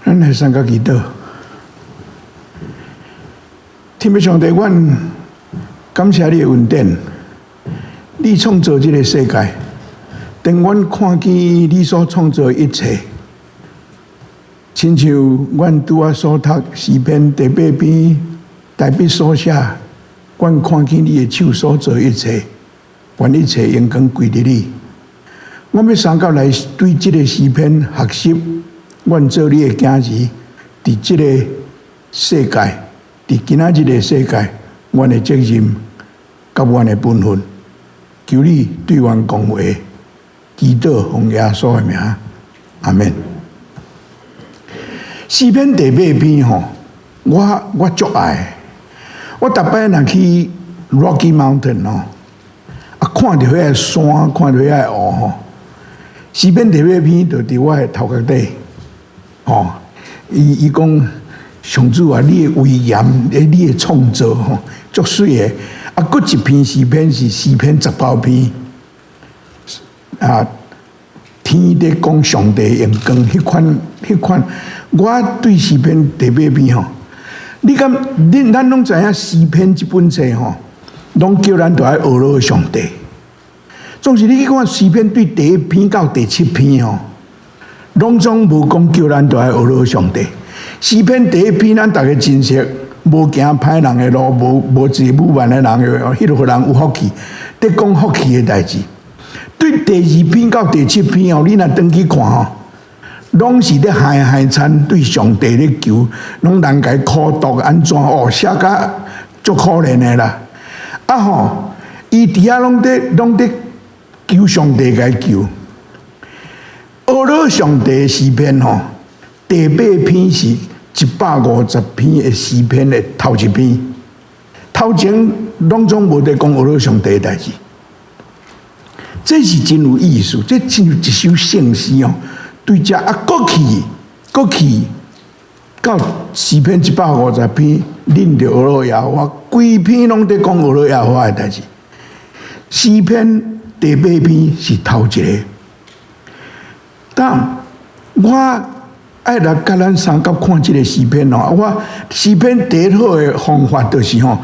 咱來三個祈禱。天父上帝，阮感謝你的恩典，你創造這个世界，當阮看見你所創造的一切，親像阮拄仔所讀詩篇第八篇，大衛所寫，阮看見你的手所做一切，願一切榮光歸予你。我欲相佮來對這个詩篇學習，阮做你的囝兒，佇這个世界，佇今仔日的世界，阮的責任佮阮的本分，求你對阮講話，祈禱奉耶穌的名，阿們。詩篇第八篇吼，我足愛，我逐擺若去 Rocky Mountain 吼，啊，看著彼个山，看著彼个湖吼，詩篇第八篇就佇我的頭殼底，吼，伊伊講上主啊，你的威嚴，你的創造吼，足媠的。啊，閣一篇詩篇是詩篇19篇，啊，天佇講上帝榮光，彼款彼款，我對詩篇第八篇吼，你敢恁咱攏知影詩篇這本冊吼，攏叫咱著愛呵咾上帝。總是你去看詩篇對第一篇到第七篇吼，攏總無講叫咱著愛呵咾上帝。詩篇第一篇咱逐家真熟，無行歹人的路，無無坐愚頑的人的，彼个予人有福氣，佇講福氣的代誌。對第二篇到第七篇哦，你若轉去看吼，攏是咧害害慘，對上帝咧求，攏人共苦毒按怎哦，寫甲足可憐的啦。啊吼，伊佇遐攏佇攏佇求上帝共伊救。呵咾上帝的詩篇吼，第八篇是150篇的詩篇的頭一篇，頭前攏總無佇講呵咾上帝的代誌。這是真有意思，這親像一首聖詩哦。對遮啊，閣去閣去到詩篇150篇，恁著呵咾耶和華，規篇攏佇講呵咾耶和華的代誌。詩篇第八篇是頭一個。但我愛來佮咱相佮看這个詩篇哦。我詩篇第一好的方法就是吼，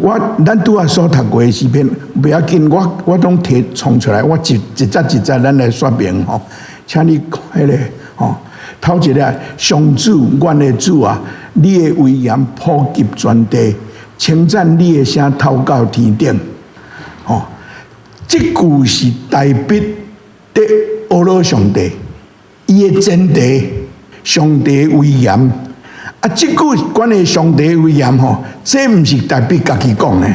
我咱拄仔所讀過的詩篇，袂要緊，我我攏提創出來，我一一節一節咱來說明吼。請你彼个吼，頭一个上主，阮的主啊，你的威嚴普及全地，稱讚你的聲透到天頂。吼，這句是大衛佇呵咾上帝，伊的前提，上帝威嚴。啊，這句關於上帝威嚴吼，這毋是大衛家己講的，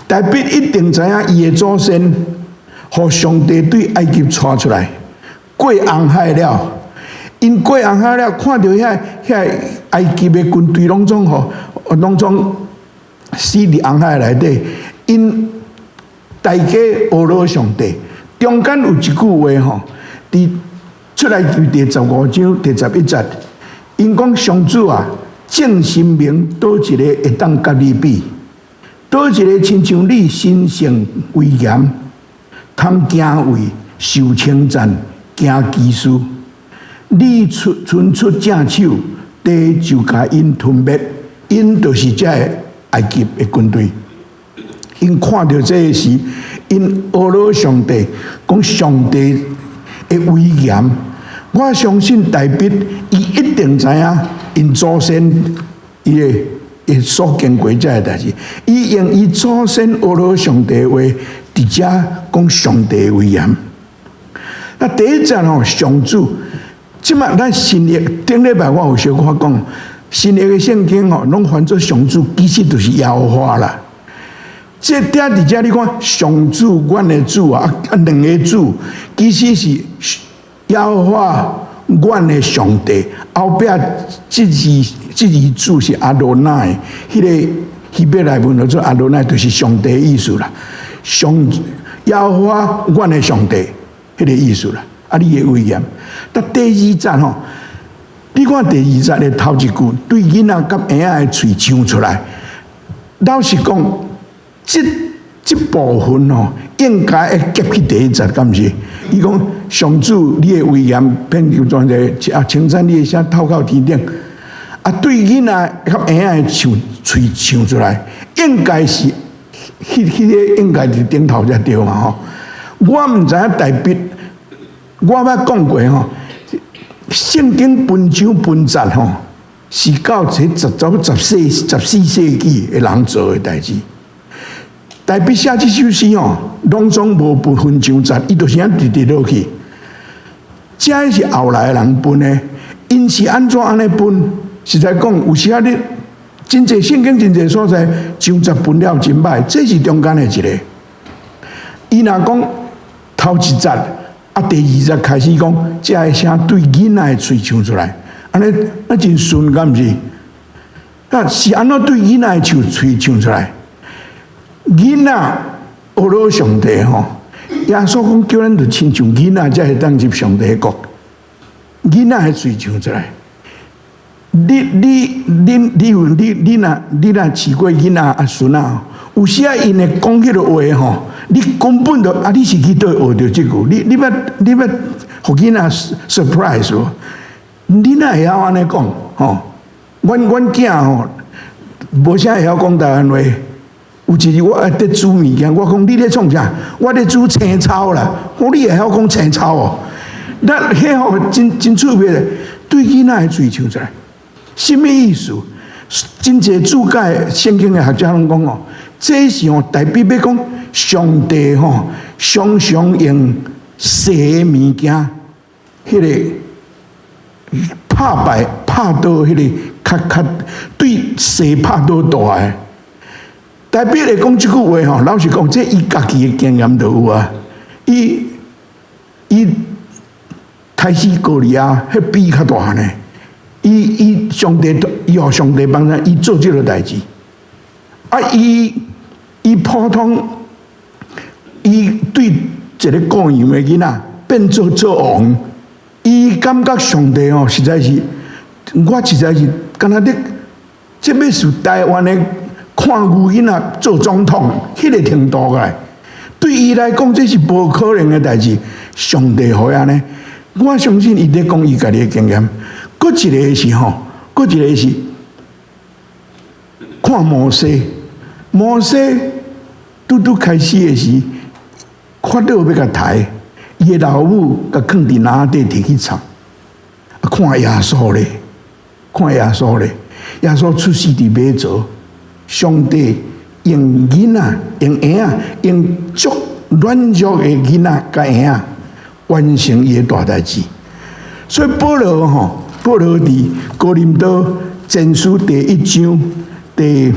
大衛一定知影伊的祖先，予上帝對埃及帶出來，過紅海了，𪜶過紅海了，看著遐遐埃及的軍隊攏總吼，攏總死佇紅海內底，𪜶大家呵咾上帝。中間有一句話吼，佇出埃及第15章第11節，𪜶講上主啊，眾神明佗一个會當佮你比？佗一个親像你神聖威嚴，通敬畏、受稱讚、行奇事。你出伸出正手，地就共𪜶吞滅，𪜶就是這个埃及的軍隊。𪜶看著這个時，𪜶呵咾上帝，講上帝的威嚴。我相信大衛伊一定知影，𪜶祖先伊的伊所經過這个代誌，伊用伊祖先呵咾上帝的話，佇遮講上帝的威嚴。那第一節吼，上主，這馬咱新約頂禮拜我有小可講，新約的聖經吼，攏翻做上主，其實就是耶和華啦。這點佇遮你看，上主，阮的主啊，啊兩个主，其實是耶和華，阮的上帝。後壁這字這字主是阿羅奈，彼个希伯來文叫做阿羅奈，就是上帝的意思啦。上耶和華，阮的上帝，彼个意思啦。啊，你的威嚴。但第二節吼，你看第二節的頭一句，對囡仔佮嬰仔的喙唱出來。老實講，這這部分吼應該會夾去第一節，敢毋是？伊講上主，你的威嚴遍及全地，啊，稱讚你的聲透到天頂。啊，對囡仔佮嬰仔的唱喙唱出來，應該是彼個應該佇頂頭才對嘛吼。我毋知影大衛，我捌講過吼，聖經分章分節吼，是到這十走14世紀的人做的代誌。大衛寫這首詩吼，攏總無分章節，伊就是按直直落去。這是後來的人分的，𪜶是按怎按呢分？實在講，有時仔你真濟聖經真濟所在章節分了真歹，這是中間的一個。伊若講頭一節，啊，第二節開始講，這个聲對囡仔的喙唱出來，按呢啊真順，敢毋是？啊，是按怎對囡仔的唱喙唱出來？囡仔學了上帝吼，耶穌講叫咱著親像囡仔才會當入上帝的國。囡仔的喙唱出來，你你恁你有你你若你若飼過囡仔啊孫仔，有時仔𪜶會講彼个話吼，你根本就啊你是去佗學著這句？你捌予囡仔 surprise 無？你哪會曉按呢講吼？阮囝吼，無啥會曉講台灣話。有一日我愛佇煮物件，我講你咧創啥？我咧煮青草啦。我講你會曉講青草哦？咱彼吼真真趣味咧，對囡仔的喙唱出來，啥物意思？真濟注解聖經的學者攏講哦，這是吼代表欲講上帝吼常常用細的物件，彼个拍敗拍倒彼个較較對細拍倒大的。大衛會講這句話吼，老實講，這伊家己的經驗就有啊。伊開始歌利亞，彼比較大漢呢。伊上帝，伊予上帝幫助，伊做這个代誌。啊，伊普通，伊對一个顧羊的囡仔變做做王，伊感覺上帝吼，實在是，我實在是敢若咧，這欲是台灣的。看牛囡仔做總統，彼个程度來，對伊來講，這是無可能的代誌。上帝予伊按呢，我相信伊咧講伊家己的經驗。閣一个是吼，閣一个是看摩西，摩西拄拄開始的時，法老欲共刣，伊的老母共囥佇籃仔底提去插。啊，看耶穌咧，看耶穌咧，耶穌出世佇馬槽。上帝用囡仔，用嬰仔，用足軟弱的囡仔佮嬰仔完成伊的大代誌。所以保羅吼，保羅佇哥林多前書第一章第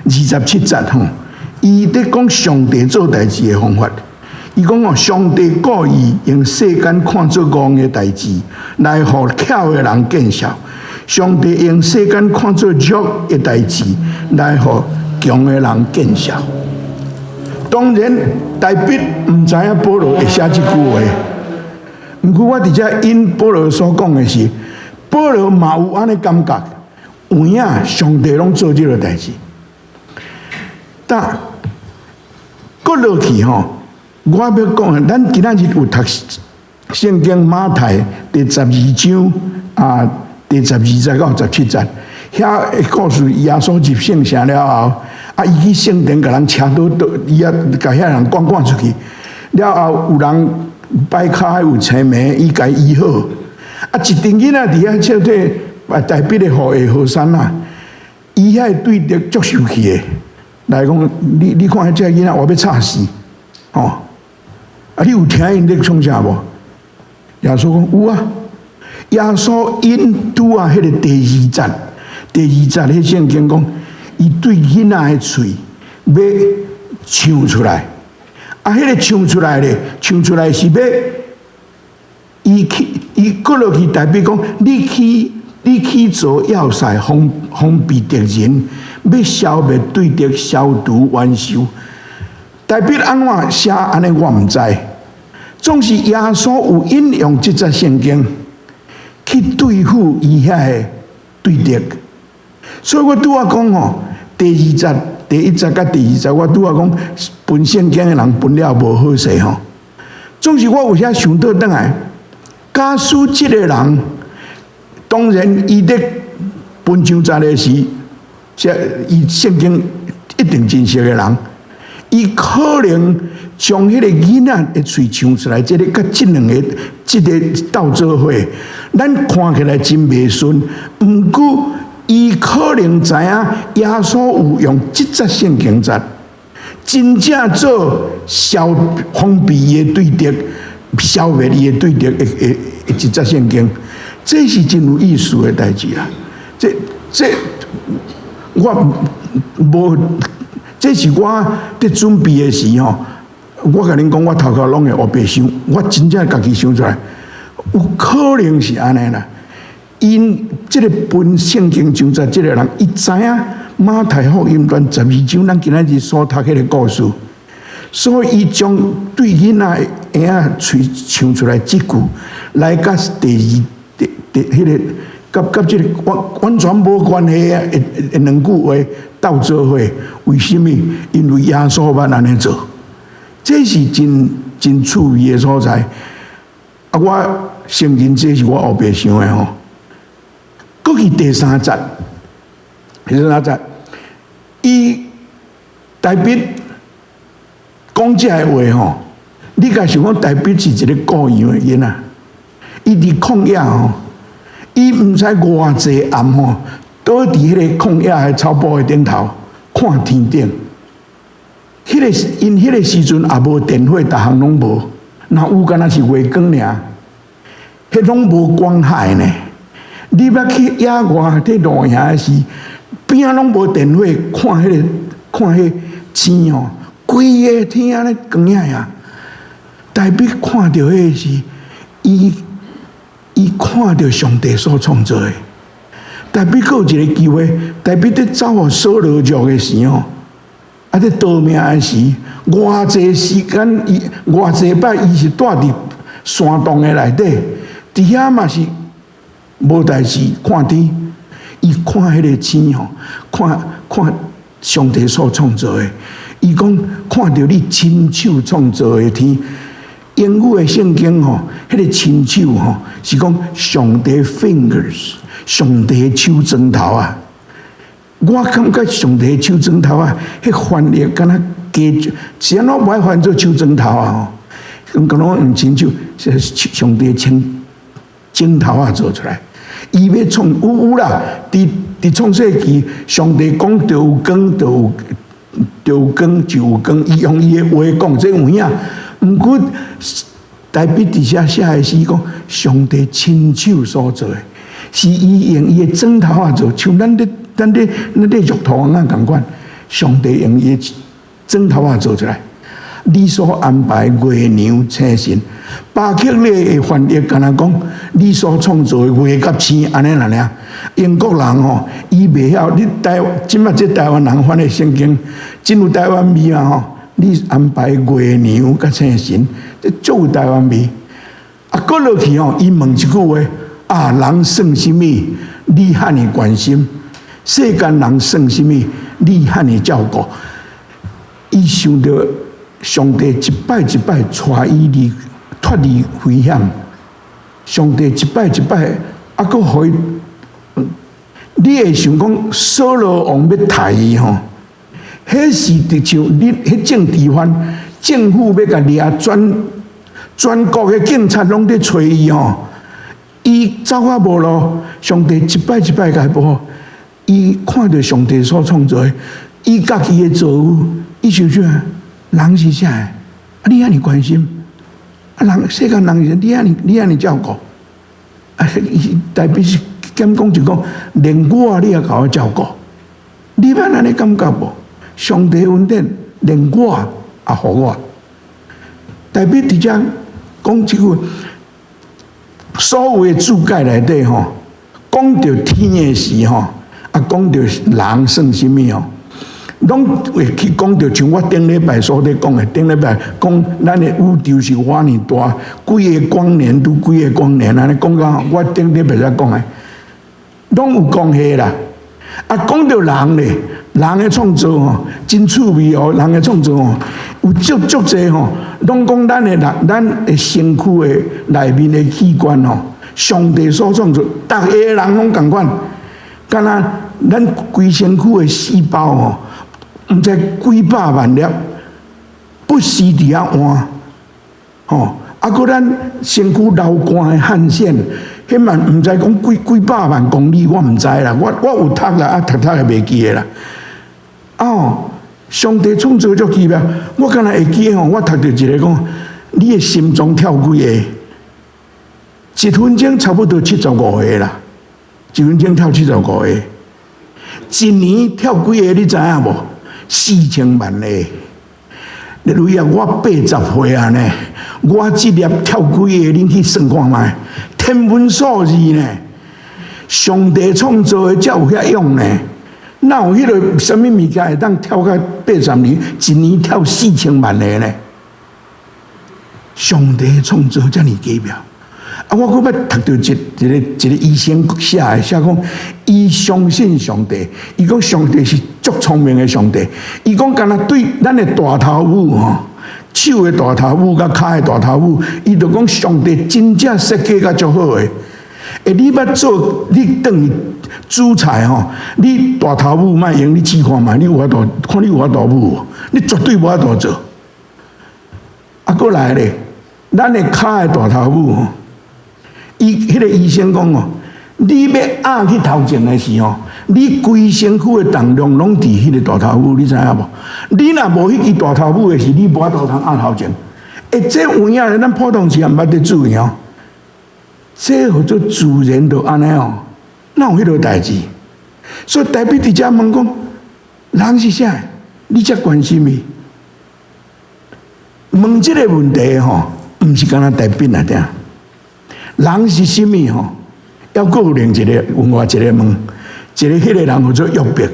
27節吼，伊佇講上帝做代誌的方法。伊講哦，上帝故意用世間看做戇的代誌，來予巧的人見笑。上帝用世間看做弱的代誌，來予強的人見笑。當然，大衛毋知影保羅會寫這句話。毋過我佇遮引保羅所講的是，保羅嘛有按呢感覺，有影上帝攏做這个代誌。但閣落去吼，我欲講的，咱今仔日有讀聖經馬太第12章啊。第12節到17節，遐个故事，耶穌入聖城了後，啊，伊去聖殿共人車倒倒，伊啊共遐人趕趕出去。了後有人擺跤有青痿，伊共醫好。啊，一陣囡仔佇遐笑底，啊，大衛的後裔和散那，伊遐對敵足受氣的，來講，你看這个囡仔，我欲插死，吼！啊，你有聽𪜶咧創啥無？耶穌講有啊。耶穌引拄啊，彼个第二節，第二節彼聖經講，伊對囡仔的喙欲唱出來，啊，彼个唱出來咧，唱出來是欲伊去，伊閣落去代表講，你去做要塞，防備敵人，欲消滅對敵，消除冤仇。大衛按怎寫按呢，我毋知。總是耶穌有引用這節聖經去對付伊遐个對敵，所以我拄仔講吼，第二節、第一節佮第二節，我拄仔講分聖經的人分了無好勢吼。總是我有時想倒轉來，假使這个人，當然伊佇分章節的時，這伊聖經一定真熟的人，伊可能將彼個囡仔的喙唱出來，這个佮這兩个這个鬥做伙，咱看起來真袂順。毋過伊可能知影耶穌有用這節聖經節，真正做消封閉伊的對敵，消滅伊的對敵的一節聖經，這是真有意思的代誌啦。這我無，這是我佇準備的時吼，我共恁講，我頭殼攏會烏白想，我真正家己想出來，有可能是按呢啦。𪜶這个分聖經章節這个人，伊知影馬太福音卷12章，咱今仔日所讀彼个故事，所以伊將對囡仔嬰仔喙唱出來這句，來佮第二第第彼个。佮佮這个完完全無關係的的兩句話鬥做伙，為啥物？因為耶穌捌按呢做，這是真真趣味的所在。啊，我承認這是我烏白想的吼。閣去第三節，第三節，伊大衛講這个話吼，你敢想講大衛是一个羔羊的囡仔，伊佇曠野吼。伊毋知偌濟暗吼，倒佇彼个曠野的草埔的頂頭看天頂。彼个𪜶彼个時陣也無電火，逐項攏無，若有敢若是月光爾，彼攏無光害呢。你欲去野外佇露營的時，邊仔攏無電火，看彼个看彼星吼，規个天按呢光影影。大衛看著彼个時，伊看著上帝所創造的，大衛閣有一个機會，大衛佇走予掃羅著的時吼，啊，佇逃命的時，偌濟時間，伊偌濟擺，伊是蹛佇山洞的內底，佇遐嘛是無代誌看天，伊看彼个星吼，看看上帝所創造的，伊講看著你親手創造的天。英語的聖經吼，彼个親手吼是講上帝 fingers，上帝手指頭啊。我感覺上帝手指頭啊，彼翻譯敢若加，是按怎無愛翻做手指頭啊？吼，敢若用親手，是上帝親指頭仔做出來。伊欲創有有啦，佇創世記，上帝講著有光，著有著有光就有光，伊用伊的話講，這有影。毋過，大衛佇遮寫的是講，上帝親手所做的，是伊用伊的指頭仔做，像咱咧肉頭仔仝款，上帝用伊的指頭仔做出來。你所安排月娘星辰，巴克禮的翻譯敢若講，你所創造的月佮星按呢爾。英國人吼，伊袂曉你台，這擺這台灣人翻的聖經，真有台灣味啊吼！你安排月娘佮星辰，這足有台灣味。啊，閣落去吼，伊問一句話：啊，人算啥物？你遐爾關心？世間人算啥物？你遐爾照顧？伊想著上帝一擺一擺帶伊離脫離危險，上帝一擺一擺，啊，閣予伊，你會想講掃羅王欲刣伊吼？彼是佇像你彼政治犯，政府欲共掠，全全國的警察攏佇揣伊吼，伊走較無路，上帝一擺一擺共伊保護，伊看著上帝所創造的，伊家己的造物，伊想想，人是啥？啊，你遐爾關心？啊，人世間人是你遐爾你遐爾照顧？啊，伊大衛是兼講就講，連我你也共我照顧，你捌按呢感覺無？上帝恩典，連我也予我。大衛佇遮講這句，所有的注解內底吼，講著天的時吼，啊，講著人算啥物吼，攏會去講著像我頂禮拜所咧講的，頂禮拜講咱的宇宙是偌爾大，幾个光年拄幾个光年，按呢講到我頂禮拜才講的，攏有關係啦。啊，講著人咧，人的創造吼，真趣味哦！人的創造吼，有足足濟吼，攏講咱的人，咱的身軀的內面的器官吼，上帝所創造，逐个人攏仝款，敢若咱規身軀的細胞吼，毋知幾百萬粒，不時佇遐換，吼，啊，閣咱身軀流汗的汗腺，彼嘛毋知講幾幾百萬公里，我毋知啦，我有讀啦，啊讀讀會袂記得啦。哦，上帝創造足奇妙，我敢若會記得吼，我讀著一个講，你的心臟跳幾下，一分鐘差不多75下啦，一分鐘跳75下，一年跳幾下你知影無？4000萬下。你類啊，我80歲啊呢，我這粒跳幾下，恁去算看覓？天文數字呢？上帝創造的才有遐勇呢。哪有彼个啥物物件會當跳到80年，一年跳4000萬下呢？上帝創造遮爾奇妙。啊，我閣捌讀著一個醫生寫的，寫講伊相信上帝，伊講上帝是足聰明的上帝。伊講敢若對咱的大頭拇吼，手的大頭拇佮跤的大頭拇，伊就講上帝真正設計甲足好的。欸，你欲做，你轉去煮菜吼，你大頭拇莫用，你試看覓，你有法度，看你有法度無？你絕對無法度做。啊，閣來咧，咱的跤的大頭拇吼，伊彼个醫生講哦，你欲壓去頭前的時候，你規身軀的重量攏佇彼个大頭拇，你知影無？你若無彼支大頭拇的時，你無法度通壓頭前。欸，這有影咧，咱普通時也毋捌咧注意哦。這號做自然就按呢哦，哪有彼落代誌？所以大衛佇遮問講，人是啥？你才關心伊？問這個問題吼，毋是干焦大衛啊，聽。人是啥物吼？猶閣有另一個另外一個問，一個彼個人號做約伯，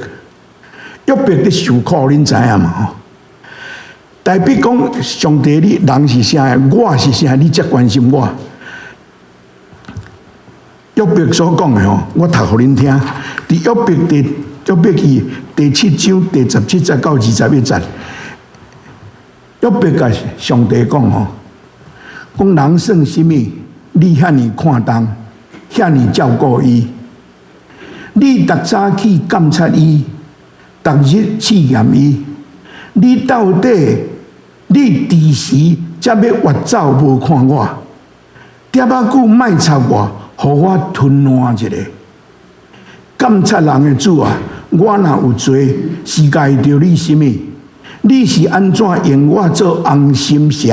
約伯佇受苦，恁知影嘛？吼。大衛講上帝，你人是啥？我是啥？你才關心我？約伯所講的吼，我讀予恁聽。佇約伯記第七章第17節到21節，約伯共上帝講吼，講人算啥物？你遐爾看重，遐爾照顧伊。你逐早起監察伊，逐日試驗伊。你到底你佇時才欲越走無看我？點仔久莫插我，予我吞爛一下。監察人的主啊，我若有罪，是礙著你啥物？你是按怎用我做紅心蛇？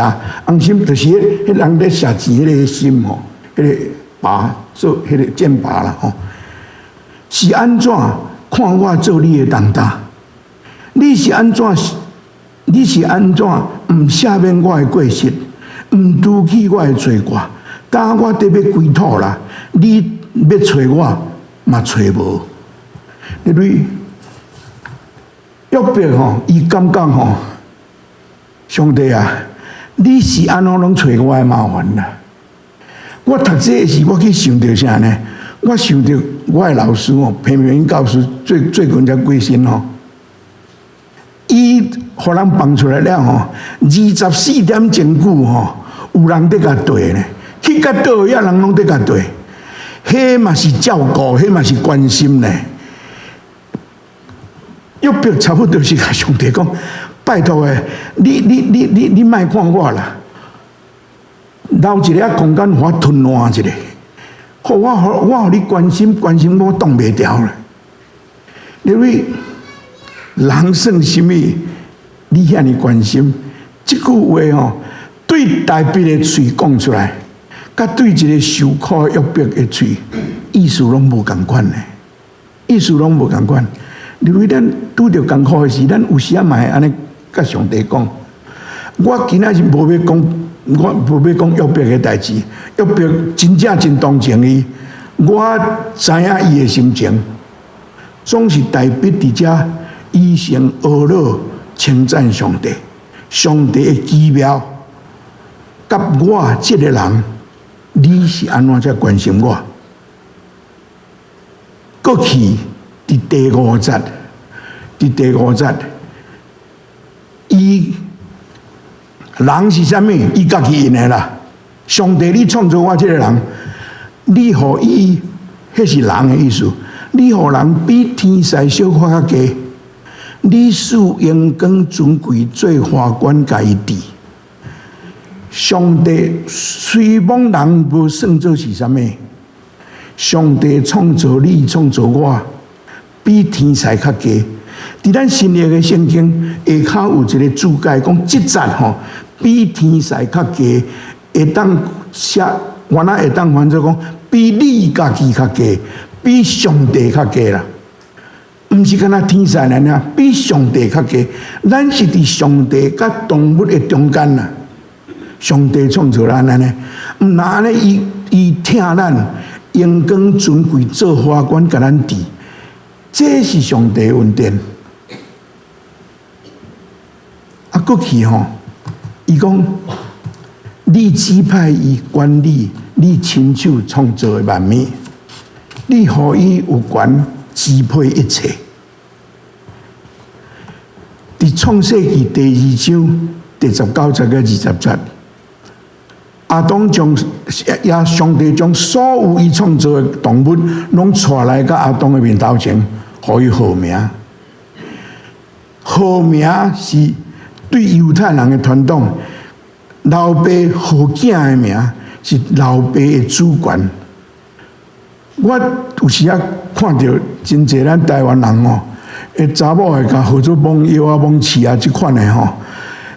紅心就是彼人咧射箭彼个心吼，彼个靶做彼个箭靶啦吼。是按怎看我做你的重擔？你是按怎？你是按怎毋赦免我的過失，毋除去我的罪過？當我得欲歸土啦，你欲揣我嘛揣無。因為約伯吼，伊感覺吼，上帝啊，你是按怎攏揣我的麻煩啦？我讀這个時，我去想著啥呢？我想著我的老師吼，彭明英教師最近才過身吼，伊予人放出來了吼，24點鐘久吼，有人佇共綴呢。去到佗遐人攏佇共綴，彼嘛是照顧，彼嘛是關心呢。約伯差不多是共上帝講，拜託的，你莫看我啦，留一个空間，予我吞爛一下，予我予你關心關心，我擋袂牢啦。因為人算啥物，你遐爾關心？這句話吼，對大衛的喙講出來，佮對一個受苦約伯的喙，意思攏無仝款呢，意思攏無仝款。因為咱拄著艱苦的時，咱有時仔嘛會按呢共上帝講。我今仔日無欲講，我無欲講約伯的代誌。約伯真正真同情伊，我知影伊的心情，總是大衛佇遮伊先呵咾稱讚上帝，上帝的奇妙，佮我這個人，你是按怎才關心我？過去佇第五節，佇佇第五節，伊人是啥物？伊家己印的啦。上帝，你創造我這个人，你予伊，彼是人的意思。你予人比天使小可較低，你賜榮光尊貴做華冠共伊戴。上帝雖罔人無算做是啥物，上帝創造你，創造我，比天使較低。佇咱新約的聖經下跤有一個注解，講這節吼比天使較低，會當寫，原來會當翻做講比你家己較低，比上帝較低啦。毋是干焦天使爾爾，比上帝較低。咱是佇上帝佮動物的中間啦。上帝創造咱按呢，毋若按呢，伊伊疼咱，榮光尊貴做華冠共咱戴，這是上帝恩典。啊，閣去吼，伊講你指派伊管理你親手創造的萬物，你予伊有權支配一切。佇創世記第二章第十九節佮二十節，亞當將也上帝將所有伊創造的動物攏帶來到亞當的面頭前，予伊號名。號名是對猶太人的傳統，老爸號囝的名是老爸的主權。我有時仔看著真濟咱台灣人吼，會查某會共號做罔腰啊、罔刺啊這款的吼，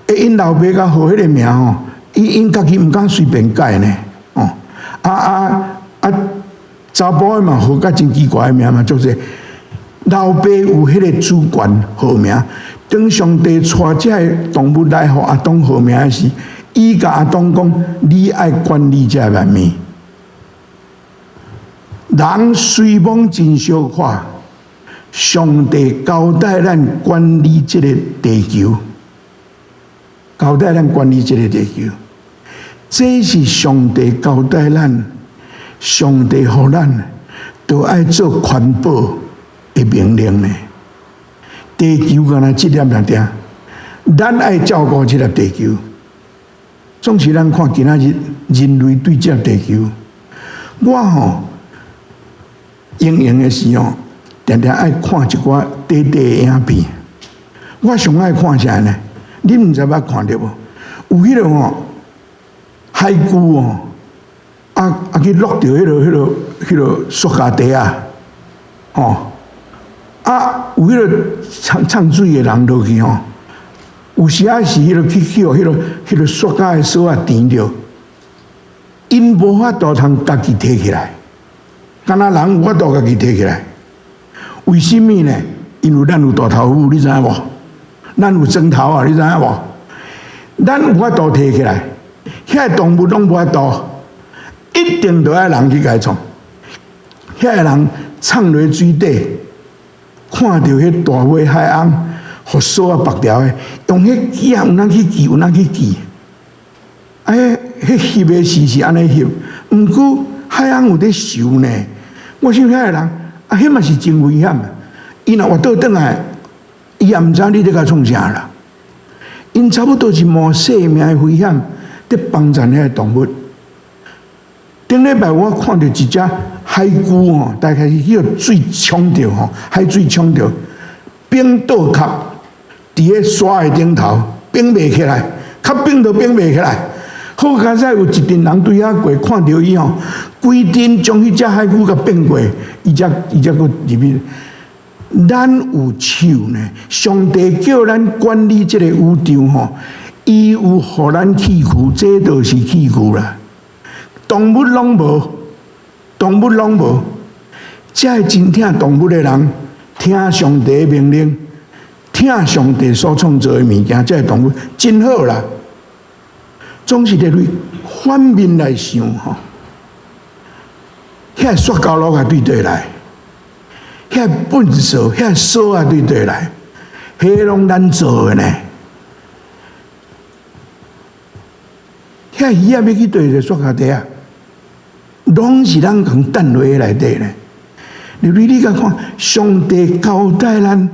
欸，𪜶老爸共號彼个名吼，伊𪜶家己毋敢隨便改呢，哦，啊啊啊，查埔的嘛號較真奇怪的名嘛，足濟。老爸有彼个主權號名，當上帝帶這个動物來予亞當號名的時，伊共亞當講：你愛管理這萬物。人雖罔真小可，上帝交代咱管理這个地球，交代咱管理這个地球，這是上帝交代咱，上帝予咱都愛做環保的命令呢。地球干焦這粒爾爾，咱愛照顧這粒地球。總是咱看今仔日人類對這粒地球，我吼閒閒的時候，定定愛看一寡短短的影片。我上愛看啥呢？你毋知捌看著無？有彼个吼海龜吼，啊啊去落著彼个塑膠袋仔，吼啊有彼个沖沖水的人落去吼，有時仔是彼个去去予彼个塑膠的索仔纏著，𪜶無法度通家己提起來，敢若人有法度家己提起來？為啥物呢？因為咱有大頭母，你知影無？咱有磚頭啊，你知影無？咱有法度提起來，遐動物攏無法度，一定著愛人去共伊創。遐个人沖落水底，看著彼大尾海翁，予索仔縛牢的，用彼枝仔有哪去記，有哪去記。啊，彼翕的時是按呢翕，毋過海翁有咧游呢。我想遐个人，啊，彼嘛是真危險。伊若活倒轉來，伊也毋知你咧共創啥啦。𪜶差不多是冒性命的危險，佇幫助彼个動物。頂禮拜我看著一隻海龜吼，大概是去予水沖著吼，海水沖著，反倒殼佇咧沙的頂頭，反袂起來，較反都反袂起來。好佳哉有一陣人對遐過，看著伊吼，規陣將彼隻海龜共變過，伊才伊才閣入去。咱有手呢，上帝叫咱管理這个宇宙吼，伊有予咱器具，這就是器具啦。動物攏無，動物攏無，這个真疼動物的人，聽上帝的命令，疼上帝所創造的物件，這个動物真好啦。總是佇咧反面來想吼，遐塑膠簍仔對佗來？遐糞埽、遐索仔對佗來？彼攏咱做的呢？遐魚仔欲去佗一个塑膠袋仔，攏是咱共擲落內底呢。你你共看，上帝交代咱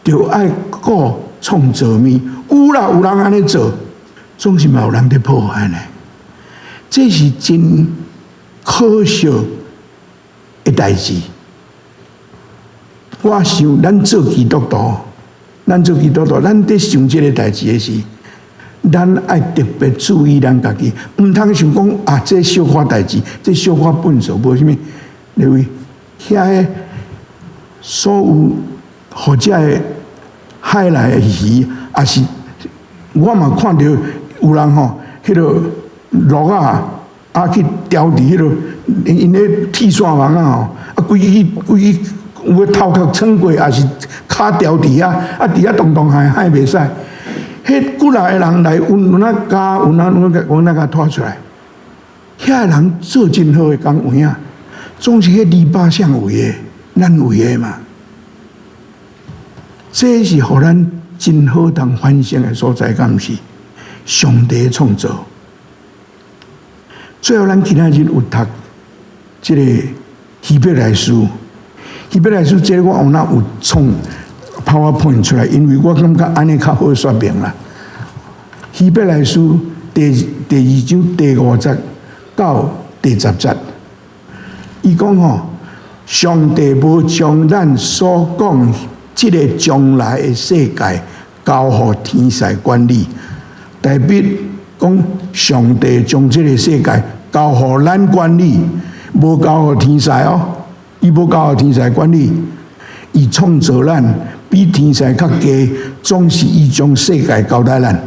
佇就愛顧創造物。有啦，有人按呢做，總是嘛有人佇破壞呢。這是真可笑的代誌。我想，咱做基督徒，咱做基督徒，咱佇想這个代誌的時，咱愛特別注意咱家己，毋通想講啊，這小可代誌，這小可笨手，無啥物。認為遐个所有或者個海內的魚，抑是我嘛看著有人吼，彼个螺仔啊去牢佇彼个𪜶咧鐵線網仔吼，啊規去規去有的頭殼穿過，抑是跤牢佇遐，啊佇遐動動害害袂使。彼幾若个人來，有有哪咬，有哪有有哪共拖出來。遐个人做真好的工有影，總是彼籬笆誰圍的，咱圍的嘛。這是予咱真好通反省的所在，敢毋是？上帝創造。最後，咱今仔日有讀這个希伯來書。希伯來書這个我有哪有創 PowerPoint 出來，因為我感覺按呢較好說明啦。希伯來書第二章第五節到第十節，伊講吼，上帝無將咱所講這个將來的世界交予天使管理，代表講上帝將這个世界交予咱管理，無交予天使哦，伊無交予天使管理，伊創造咱比天使較低，總是伊將世界交代咱。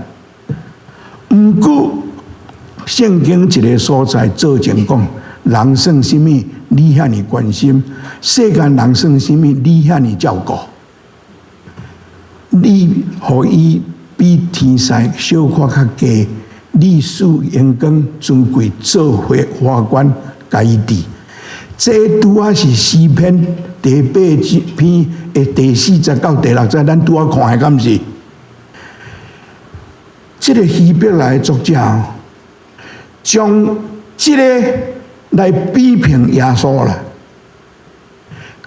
毋過聖經一个所在做證講，人算啥物，你遐爾關心；世間人算啥物，你遐爾照顧。你予伊比天使小可較低，你賜榮光尊貴做花冠，共伊戴。這拄仔是詩篇第八篇的第四節到第六節，咱拄仔看的，敢毋是？這个希伯來作者將這个來批評耶穌啦。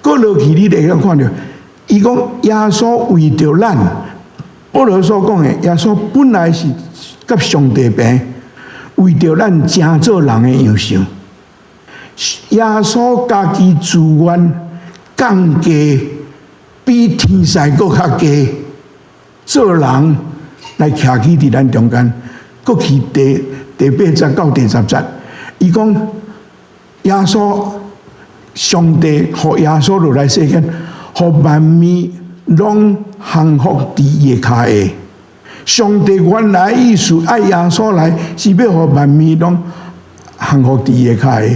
閣落去你會曉看著，伊講耶穌為著咱，保羅所講的，耶穌本來是佮上帝平，為著咱成做人的樣式。耶穌家己自願降低，比天使閣較低，做人來徛起佇咱中間，閣去第八節到第十節，伊講耶穌上帝予耶穌落來世間，予萬物攏降服佇伊的跤下。上帝原來意思愛耶穌來，是欲予萬物攏降服佇伊的跤下。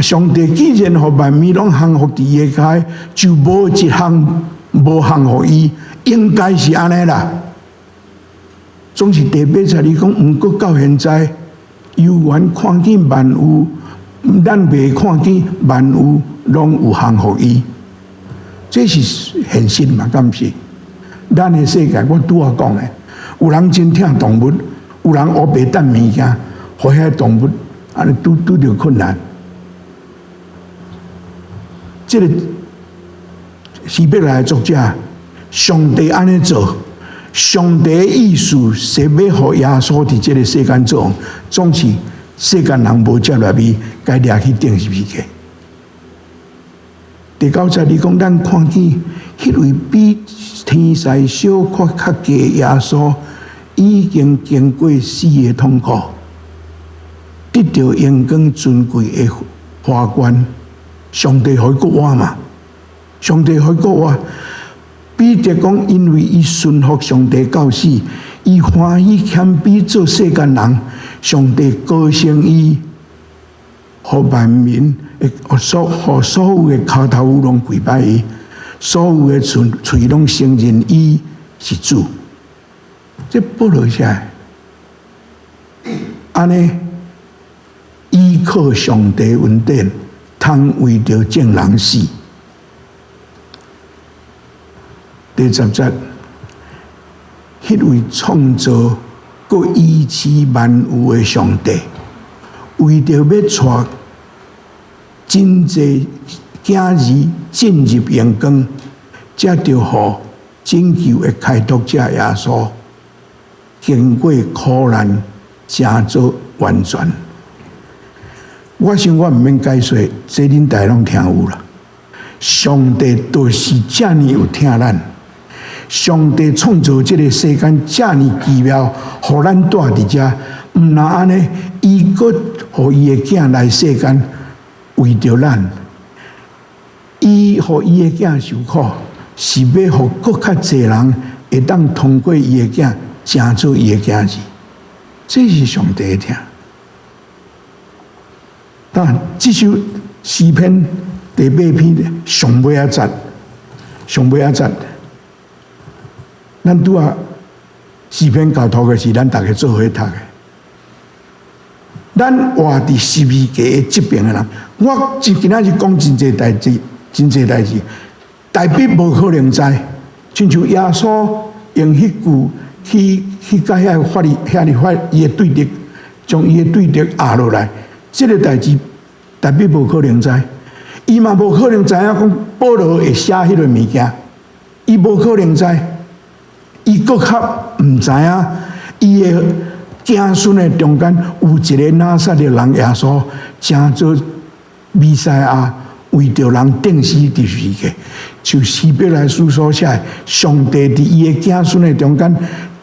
上帝既然予萬物攏降服佇伊的跤下，就無一項無降服伊，應該是按呢啦。總是第八節伊講，毋過到現在，猶原看見萬有，咱未看見萬有攏有降服伊，這是現實嘛？敢毋是？咱的世界，我拄仔講的，有人真疼動物，有人烏白擲物件，予遐動物按呢拄拄著困難。這个希伯來作者，上帝按呢做，上帝的意思是欲予耶穌佇這个世間做王，總是世間人無接納伊，共伊掠去釘十字架。第九節，伊講咱看見彼位比天使小可較低耶穌，已經經過死的痛苦，得著榮光尊貴的花冠。上帝予伊閣活嘛？上帝予伊閣活。彼得講，因為伊順服上帝到死，伊歡喜謙卑做世間人，上帝高升伊，予萬民，予所有的跤頭攏跪拜伊，所有的喙喙攏承認伊是主。這保羅寫，按呢依靠上帝恩典，通為著眾人死。第十節，彼位創造閣維持萬有的上帝，為著欲帶真濟囝兒進入榮光，才著予拯救的開拓者耶穌，經過苦難，成做完全。我想我毋免解說，這恁大家攏聽有啦。上帝就是遮爾有疼咱，上帝創造這个世間遮爾奇妙，予咱蹛佇遮，毋但按呢，伊閣予伊的囝來世間，為著咱，伊予伊的囝受苦，是欲予閣較濟人會當通過伊的囝，成做伊的囝兒。這是上帝的疼。但這首詩篇第八篇上尾仔節，上尾仔節，咱拄仔詩篇交託的是咱逐家做伙讀的。咱活佇十字架的這邊的人，我今仔日講真濟代誌，真濟代誌，大衛無可能知，親像耶穌用彼句去去共遐個法利遐爾法伊的對敵，將伊的對敵壓落來，這个代誌大衛無可能知，伊嘛無可能知影講保羅會寫彼个物件，伊無可能知，伊閣較毋知影伊的子孫的中間有一个拿撒勒人耶穌，成做彌賽亞，為著人釘死佇十字架，就希伯來書所寫的，上帝佇伊的子孫的中間，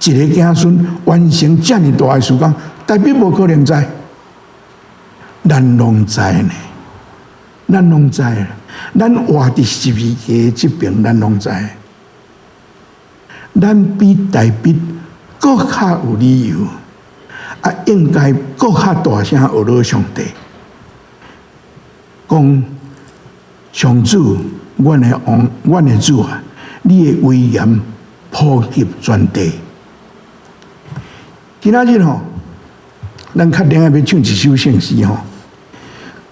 一个子孫完成遮爾大的事工，大衛無可能知，咱攏知呢，咱攏知，咱活佇十字架的這邊，咱攏知，咱比大衛閣較有理由。啊，應該閣較大聲呵咾上帝，講上主，阮的王，阮的主啊，你的威嚴普及全地。今仔日吼，咱確定欲唱一首聖詩吼。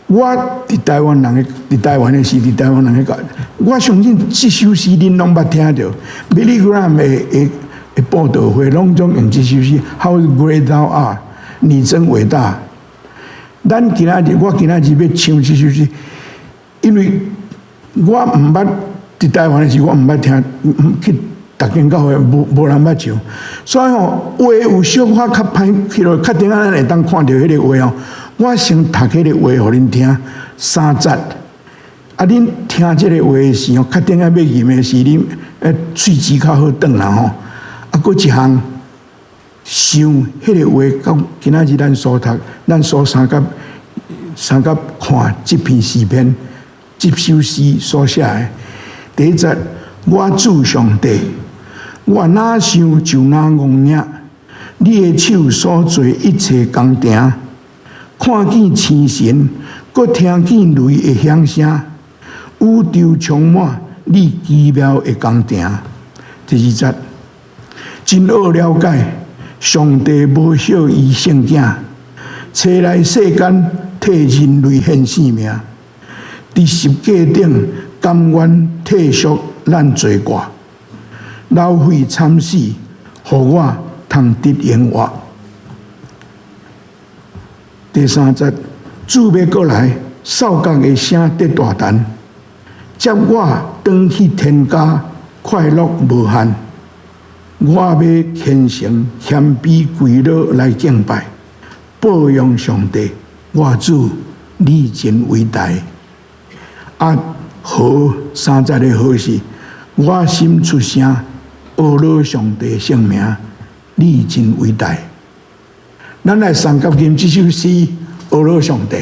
我佇台灣人的，佇台灣的時，佇台灣人的教，我相信這首詩恁攏捌聽著。Billy Graham 的佈道會攏總用這首詩，How great thou art，你真偉大。咱今仔日，我今仔日欲唱這首詩，因為我毋捌佇台灣的時，我毋捌聽，去逐間教會無人捌唱，所以吼話有小可較歹去落，確定咱會當看著彼個話哦。我先讀彼个話予恁聽三節，啊，恁聽這个話的時候，確定欲吟的時，恁喙齒較好轉啦吼。啊，閣一項想彼个話，到今仔日咱所讀、咱所相佮相佮看這篇詩篇，這首詩所寫的。第一節，我主上帝，我若想就若戇影，你的手所做一切工程，看見星辰，閣聽見雷的響聲，宇宙充滿你奇妙的工程。第二節，真好了解，上帝無惜伊聖囝，差來世間替人類獻性命，佇十架頂甘願退贖咱罪過，流血慘死，予我通得永活。第三節，主欲閣來，掃角的聲得大陳，接我轉去天家，快樂無限。我欲虔誠謙卑跪落來敬拜，報揚上帝，我主你真偉大。啊，和三節的和是，我心出聲，呵咾上帝聖名，你真偉大。咱來相佮吟這首詩，呵咾上帝。